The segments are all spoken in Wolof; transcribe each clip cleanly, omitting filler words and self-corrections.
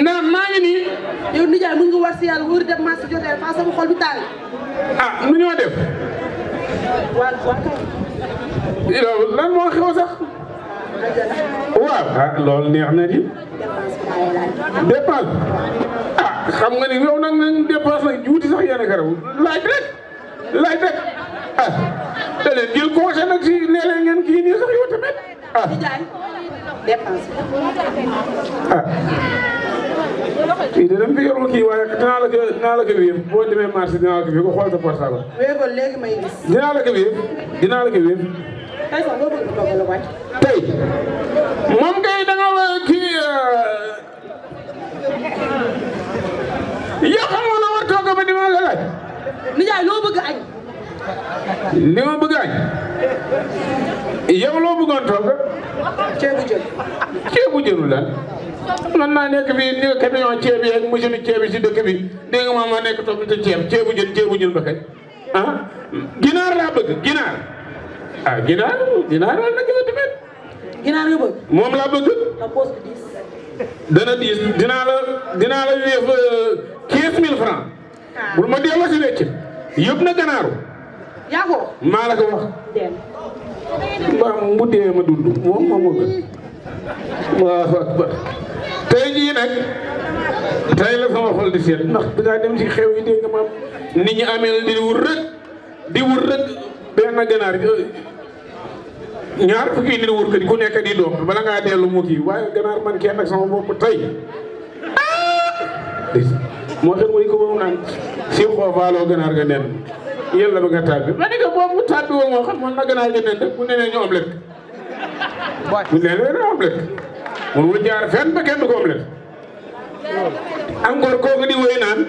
naam maa ngi nii. yow nijaay mën nga war si yàlla wóor dem marché jotee fa sama xol bi taal. ah nu ñoo def. waaw kay. yow lan moo xew sax. waaw ah loolu neex na di. dépense. ah xam nga ni yow nag dépense nag juuti sax yéen a garaw laaj rek ah te leen jël conseil nag si nee leen ngeen kii nii sax yow tamit ah. nijaay dépense. ah kii de dama fi yorul kii waaye dinaa la ko wéef boo demee marché dinaa la ko wéef ko xool sa portable. wéegoon léegi may gis. dinaa la ko wéef. tey sax loo bëgg a dogal la wàcc. tey moom kay da nga kii yow xam nga la war toog ba di ma la laaj. nijaay loo bëgg añ. li ma bëgg añ. yow loo bëggoon toog. ceebu jën. ceebu jënu lan. man naa nekk fii ni camion ceeb yi ak machine ceeb yi si dëkk bi dégg nga ma nekk toog te ceebu jën ba kay ah ginaar laa bëgg ginaar. ah ginaar daal nag yow tamit. ginaar nga bëgg. moom laa bëgg. la poche bi 10. dana 10 dinaa la wéef 15000 francs. bul ma delloo si wecc yëpp na ganaaru. yaa ko. maa la ko wax. dem. mbaa mu dee ma dund moom moo ma gën. waaw akbar tey jii nag tey la sama xol di seet ndax dangaa dem si xew yi dégg nga maam nit ñi amee di wër rek benn ganaar ñaar fukki nit wër kër ku nekk di doom bala ngaa dellu mu kii waaye ganaar man kenn ak sama bopp tey moo tax mooy ko moom naan si xoofaaloo ganaar ga nen yàlla ba nga tàbbi ma ne ko boobu tàbbi woon moo xam man na ganaar ga nen rek bu nenee ñu omelette bu nenee ñu omelette mun wul jaar fenn ba kenn du ko omelette encore kooku di wéy naan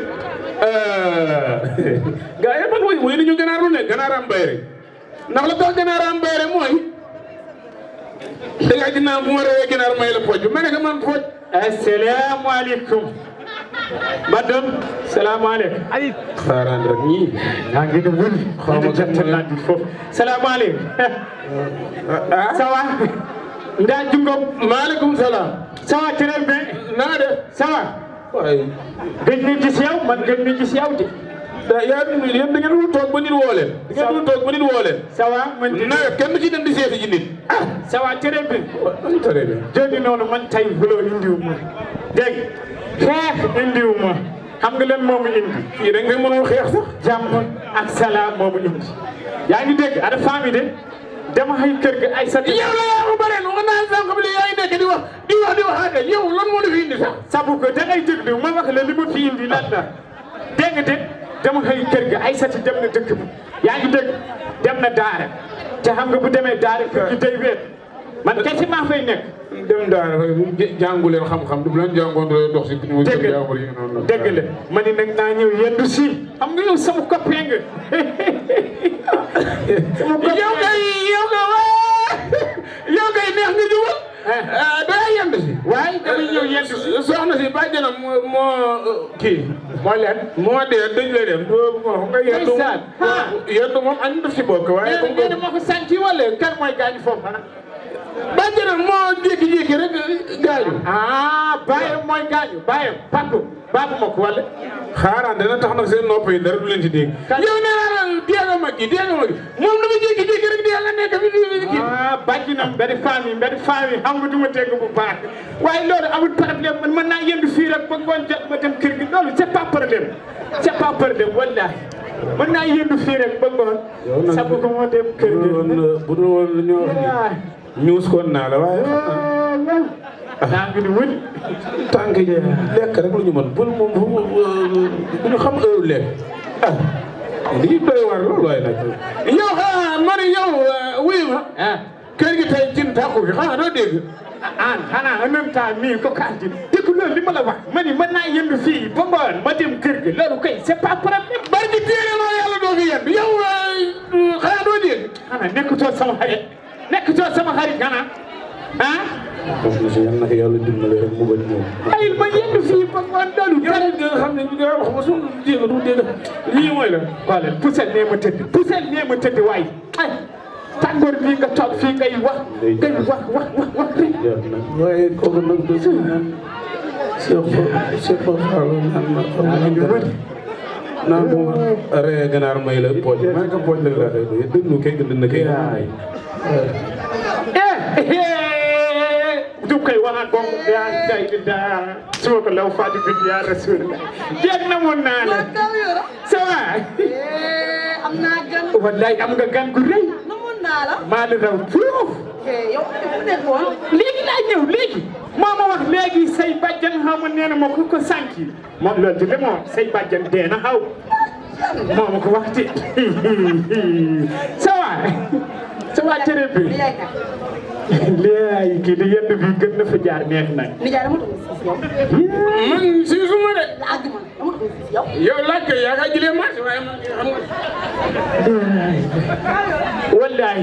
gaa yi man wéy nañu ganaar lu nekk ganaar am bay rek ndax la tax ganaar am bay rek mooy danga dinaa bu ma rewee ganaar may la pooj ma ne ko man pooj. asalaamaaleykum. madame. salaamaaleykum. Aliou. xaaral rek ñii. yaa ngi dem wëli. xaw ma gën a foofu. salaamaaleykum. ah ça va. ndaa jungom. maaleykum salaam. ça va très bien. naa def. ça va. waaye. gëj nañ gis yow man gëj nañ gis yow de. yaa ngi yéen da ngeen dul toog ba nit woo leen. da ngeen dul toog ba nit woo leen. ça va man nawet kenn du ci dem di seeti ji nit. ah ça va très bien. waaw très bien. jooju noonu man tey buloo indiwu ma. dégg xeex indiwu ma. xam nga leen moomu indi. fii da nga mënul xeex sax. jàmm ak salaam moomu indi. yaa ngi dégg ada femme de dama xëy kër ga ay sat. yow la yaa ko bare no nga naan sànq bi yaa ngi nekk di wax yow lan moo la fi indi sax. sabu ko da ngay déglu ma wax la li ma fi indi lan la dégg nga de dama xëy kër ga ay sati dem na dëkk bi yaa ngi dégg dem na daara te xam nga bu demee daara kër gi day weet man kese maa fay nekk. dem daara jàngu leen xam-xam du leen jàngoon dox si. dëgg la dëgg la ma ni nag naa ñëw yendu si xam nga yow sama copain nga. sama copain yow kay neex nga jubal. daa yendu si. waaye damay ñëw yendu si. soxna si bàjjanam moo kii. mooy leen moo dee dañ lay dem doo xam nga yendu moom añ def si bokk waaye comme moo ko sànci wala kan mooy gaañu foofu xanaa bàjjanam moo jékki-jékki rek gaañu bàyyam mooy gaañu bàyyam baabu ma ko wala xaaraan dana tax nag seen nopp yi dara du leen ci dégg yow nee naa la deega mag gi moom dama jékki-jékki rek di yàlla nekk fi kii bàjjanam benn famille xam nga du ma dégg bu baax waaye loolu amul problème man mën naa yendu fii rek ba ngoon jot ma dem kër gi loolu c'est pas problème wallaahi mën naa yendu fii rek ba ngoon sabu ko moo dem kër gi bu dul woon lu ñoo ñuus koon naa la waaye naa ngi ni wël tànk yi lekk rek lu ñu mën bul moom bu ñu xam heure lekk lii doy war loolu waaye nag yow mari yow wuyu ma kër gi tey cin tàkku fi xanaa doo dégg xanaa en même temps mii ko kaati dégg loolu li ma la wax ma ni mën naa yendu fii ba ngoon ma dem kër gi loolu kay c'est pas problème bari gi téere noo yàlla doo fi yendu yow xanaa doo dégg xanaa nekkutoo sama xarit xanaa yal na ko yàlla dimbale rek mu bëri moom. ayil ma yendu fii ba ngoon loolu dara nga xam ne nga wax ma suñu dégg du dégg lii mooy la wala pusel nee ma tëdd waaye ay tàngoor bii nga toog fii ngay wax rek waaye kooku nag c'est pas naa moom ree ganaar may la pooj maa ngi ko pooj la laa koy déglu kay gën na kay du koy waxaat boobu yaa tay da suma ko law faati bi yaa rasulullah jeeg na moon naa la ça va am naa gan wallaay am nga gan gu rëy na moon naa la maa la raw fuuf yow fu nekkoon léegi laa ñëw léegi moo ma wax léegi say bàjjan xaw ma nee na ma ku ko sànki moom loolu de moom say bàjjan dee na xaw moo ma ko wax ci ça va tere bi léegi kii di yenn bi gën na fa jaar neex nag nijaay dama doon siis yow man siisuma de laaj man dama doon siis yow yow laaj ko yaa ka jëlee marché waaye man xam nga wallahi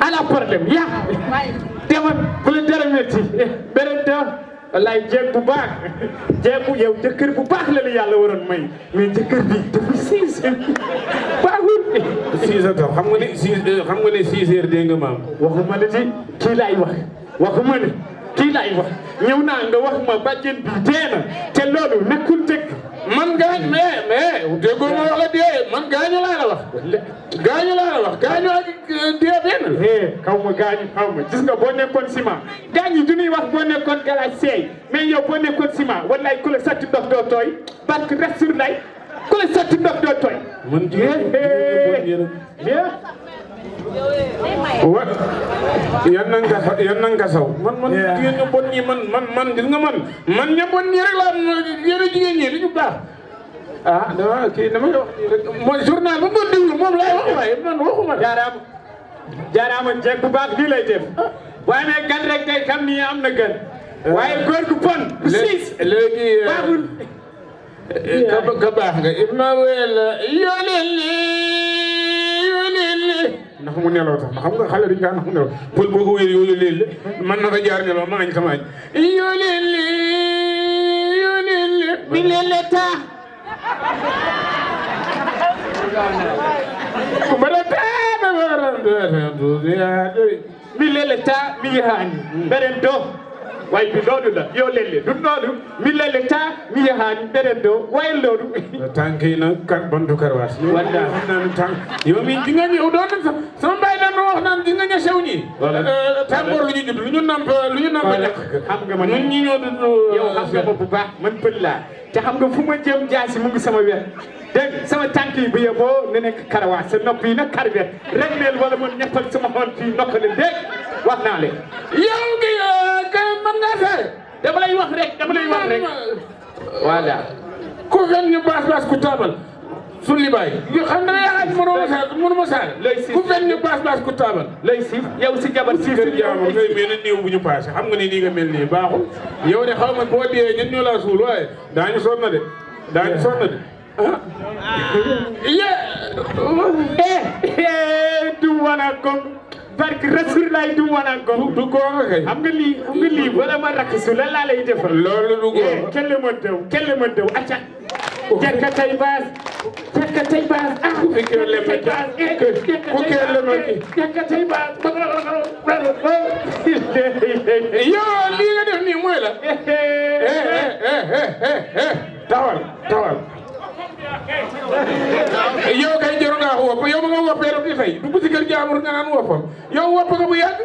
ala problème ya demal bu la dara metti beneen da wallahi jeeg bu baax jeeg bu yow jëkkër bu baax la yàlla waroon may mais jëkkër bi dafa siis baaxul 6 heures xam nga ne 6 heures dégg nga maam waxuma ne di kii laay wax waxuma ne kii laay wax ñëw naa nga wax ma bàjjen bi dee na te loolu nekkul dëgg man gaañ mais déggoo ma wax la dee man gaañu laa la wax gaañu ak dee benn kaw ma gaañu xaw ma gis nga boo nekkoon ciment gaañ yi du ñuy wax boo nekkoon galaaj seey mais yow boo nekkoon ciment wallaay ku la satti ndox doo tooy parce que restur lay ku la satti ndox doo tooy man jigéen wa yan nanga saw man jigéen ñu bon ñi man gis nga man ña bon ñi rek laa yéen jigéen ñi dañu baax ah dama kii dama wax rek mooy journal ba doon déglu moom laay wax waaye man waxuma jaaraama jeeg bu baax lii lay def waaye nag gan rek kay xam ni am na gan waaye góor gu bon bu siis léegi baaxul ka baax nga Ibma wel yoo leen ndax mu nelaw tax xam nga xale dañu kaa ndax mu nelaw pël boo ko wéyee yoo leen man na ko jaar nelaw ma ngañ sama yoo leen mi leen le taa mi leen le taa mi yahaani beneen doo waaye bi loolu la yoo lelle du loolu mi leen le taa mi yahaani beneen doo waaye loolu tànk yi nag kan bantu karwaas walla tànk yow mi di nga ñëw doon sama mbay daan ma wax naan di nga ña sew ñi tàngoor lu ñu judd lu ñu namp ñàkk xam nga man ñun ñi ñoo dund yow xam nga ma bu baax man pël laa te xam nga fu ma jëm jaasi mu ngi sama wet dégg sama tànk yi bu yeboo ne nekk karawaas sa nopp yi nag karwet rek neel wala man ñettal sama xool fii nokk leen dégg wax naa leen yow gi kay man ngaa fee dama lay wax rek voilà ku fen ñu baas ku taabal su li baay yo xam nga yaa mënuma saal ku fen ñu baas ku taabal lay siif yow si jabar siif kër jaamu ngay mel ne néew bu ñu passé xam nga ni nii nga mel nii baaxul yow de xaw ma boo dee ñun ñoo laa suul waaye daañu sonn de du wana ko barke Rasulullah du wana ko du ko nga kay xam nga lii wala ma rakk su la laa lay defal loolu du ko kelle ma dew acca jekka tay baas ku fi kër le ma jekka tay baas yow lii nga def nii mooy la tawal yow kay joro nga wopp yow ma nga woppee rek di tey dugg ci kër jaamur nga naan woppam yow wopp nga bu yàgg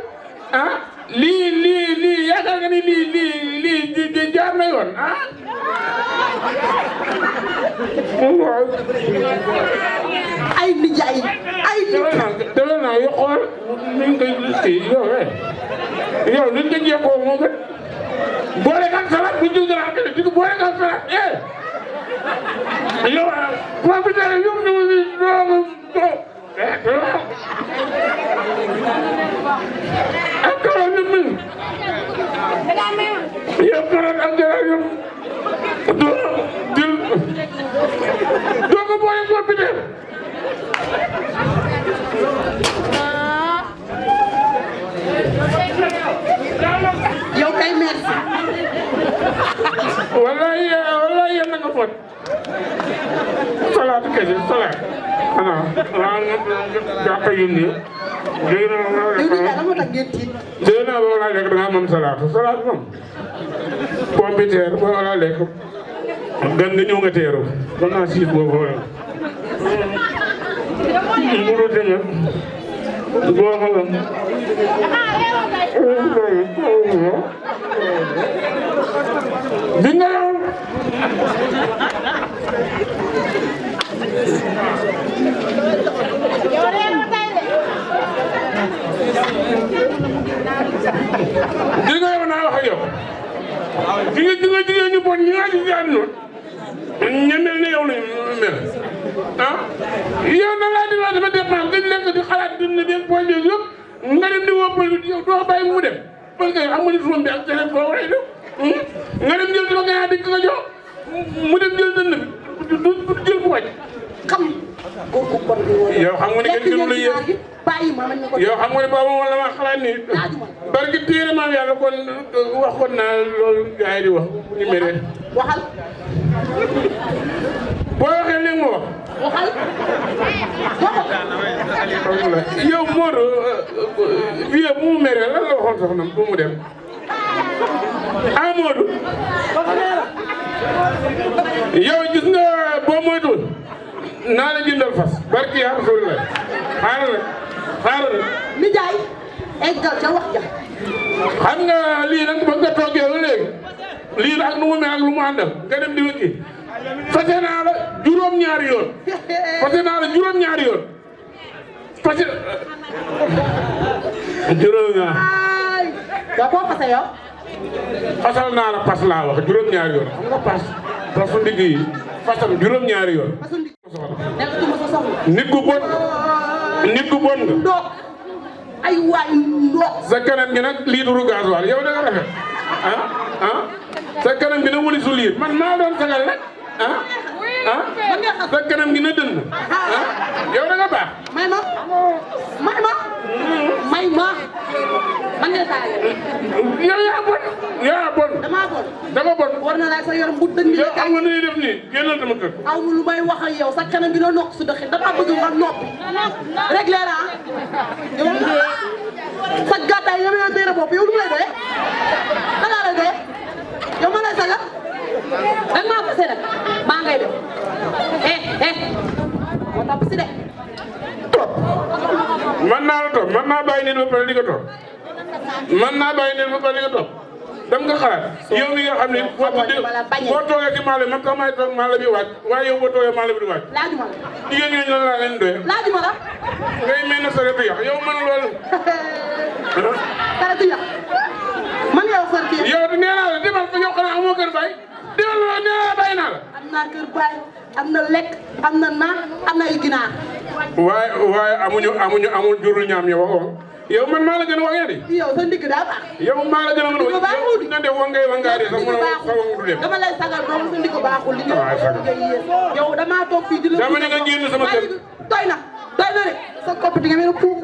ah lii yaakaar nga ni lii jaar na yoon ah ay nijaay ay dama naa yo xool ni nga koy yow li nga jeexoo moo gën boole kan salat bu jug dara di boole kan salat yow professeur yow ñu akara ni min yow karat akara yow do ko boole ko bidé yow kay merci wallahi na nga fot salat kese salat ana jàkka yu ni yow nijaay dama tax ngeen tiit dina ba wala rek da nga mën salat moom pompiteer ba wala lekk gan nga ñëw nga teeru kon naa siis boobu wala mburu tamit boo xalam di nga yow naa wax ak yow di nga jigéen ñu bon ñi nga di jaan noonu ña mel ne yow lañu mel ah yow na laa di wax dama dépense dañ lekk di xalaat di ne dégg poñ bi yëpp nga dem di wóppal yow doo bàyyi mu dem parce que xam nga ni turam bi ak teneen foo war a def nga dem jël sama gànnaar di ko jox mu dem jël dënn bi du jël bu wàcc xam kooku bon yow xam nga ni kenn gënu la yéen bàyyi ma man ko yow xam nga ni boobu moom la ma xalaat ni barki téere maam yàlla kon waxoon naa loolu gars yi di wax ñu mere waxal boo waxee léegi ma wax waxal yow Modou vieux bu mu mere lan la waxoon soxna bu mu dem ah Modou yow gis nga boo moytuwul naa la jëndal fas barki yaa Rasulullah xaaral mi jaay eggal ca wax ja xam nga lii nag ba nga toogee ba léegi lii nag nu mu mel ak lu mu àndal nga dem di wékki fase naa la juróom-ñaari yoon fase naa la juróom-ñaari yoon fase juróom-ñaar doo koo fase yow fasal naa la pas laa wax juróom-ñaari yoon xam nga pasu ndigg yi fasal juróom-ñaari yoon nit ku bon nga ndox ay waay ndox sa kanam gi nag lii duru gasoil yow da nga rafet sa kanam gi na wuli su liir man maa doon sagal nag sa kanam gi na dënn yow da nga baax may ma man nga saa yow yaa bon dama bon war na laa sa yor mbut dënn yow xam nga nu ñuy def nii génnal sama kër aw lu may wax ak yow sa kanam gi na nokk su dëxin dama bëgg nga noppi réglé la yow sa gàttaay yow yaa béere bopp yow lu mu lay doyee da laa lay doyee yow ma lay saga da nga maa fase nag maa ngay def moo tax si de topp man naa la topp man naa bàyyi nit ba pare di ko topp man naa bàyyi nit ba pare di ko topp dam nga xalaat yow mi nga xam ne boo toogee ci maalo man sax maay toog maalo bi wàcc waaye yow boo toogee maalo bi du wàcc laajuma la jigéen ñooñu lan laa leen doyee laajuma la ngay mel ne saretu yax yow man loolu saretu yax man yow saretu yax yow nee naa la demal fa yow xanaa amoo kër baay demal la nee naa la bàyyi naa la am naa kër baay am na lekk am na naan am na ay ginaar waaye amul juru ñaam yow waxoon yow man maa la gën a wax di yow sa ndigg daa baax yow maa la gën a mën a wax yow nga def wangaari sax mën a sa wang du dem dama lay sagal doomu sa ndigg baaxul li yow damaa toog fii di la dama ne nga génn sama kër doy na de sa kopp di nga mel ne puuf